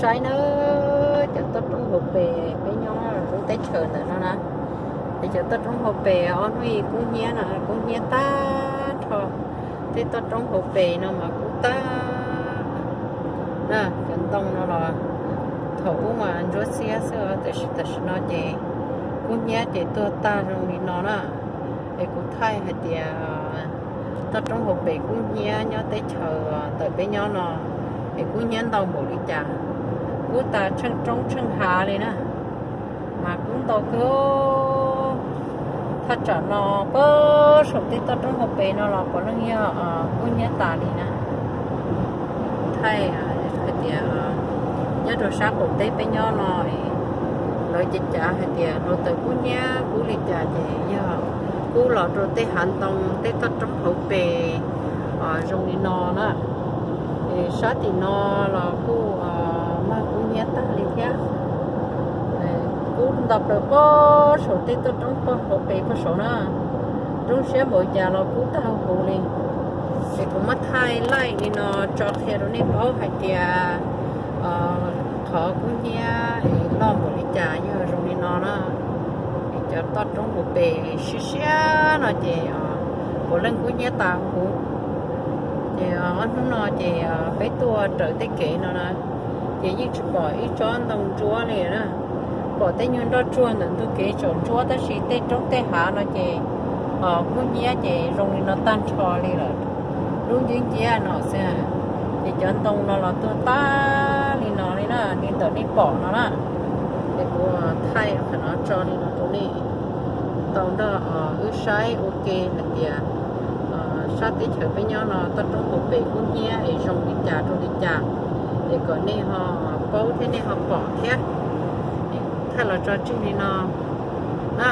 Saib na, cov toj roob hauv pes peb nyob lub teb chaws ntawm no na, es cov toj roob hauv pes ob hnub ib kub hnyiab no, kub hnyiab tag nrho. Tej toj roob hauv pes no mas kub tag na. Cov ntoo no los thaum ub mas ntsuab xiab xwb, tiam sis tam sim no ces kub hnyiab ces tuag tag zoo li no na. Es kuv thaij hais tias toj roob hauv pes kub hnyiab nyob teb chaws ntawm peb nyob no, es kub hnyiab ntau npaum li cas. Kub tas tsheej roob tsheej hav li na, mas kub ntau kawg. Thaj tsam no pab saum tej toj roob hauv pes no los puav leej yog kub hnyiab tas li na. Thaij hais tias nyob rau sab qaum teb peb nyob no, lawv ces cav hais tias hluav taws kub hnyiab kub li cas ces yog kub los rau tej hav ntoo tej toj roob hauv pes zoo li no na. Es sab tim no los kuj mag kub hnyiab tag li thiab. Kub ntau plaws pab saum tej toj roob pab hauv pes pab saud na. Roob siab npaum cas los kub tag huv li. Es kuv muab thaij laij li no tso qhia rau nej paub hais tias qhov kub hnyiab es loj npaum li cas yog zoo li no na. Es cov toj roob hauv pes siab siab no ces puav leej kub hnyiab tas huv. Ces ob hnub no ces peb tuaj raws tej kev no na, ces yeej tsis pom ib tsob ntoo ntsuab li na. Pom tej nyuag nroj tsuag ntawm ntug kev tsaus ntsuab tab sis tej roob tej hav no ces kub hnyiab ces zoo li no tag nrho li lawm. Lub ncib nciab no xwb, ces cov ntoo no los tuag tag li no li na, li ntawm nej pom no na. Es kuv thaij qhov no tso li no rau nej tau nrog wb saib ua ke hais tias sab teb chaws peb nyob no toj roob hauv pes kub hnyiab es zoo li cas rau li cas, es kom nej ho paub thiab nej ho pom thiab. Thaij los tso tseg li no na.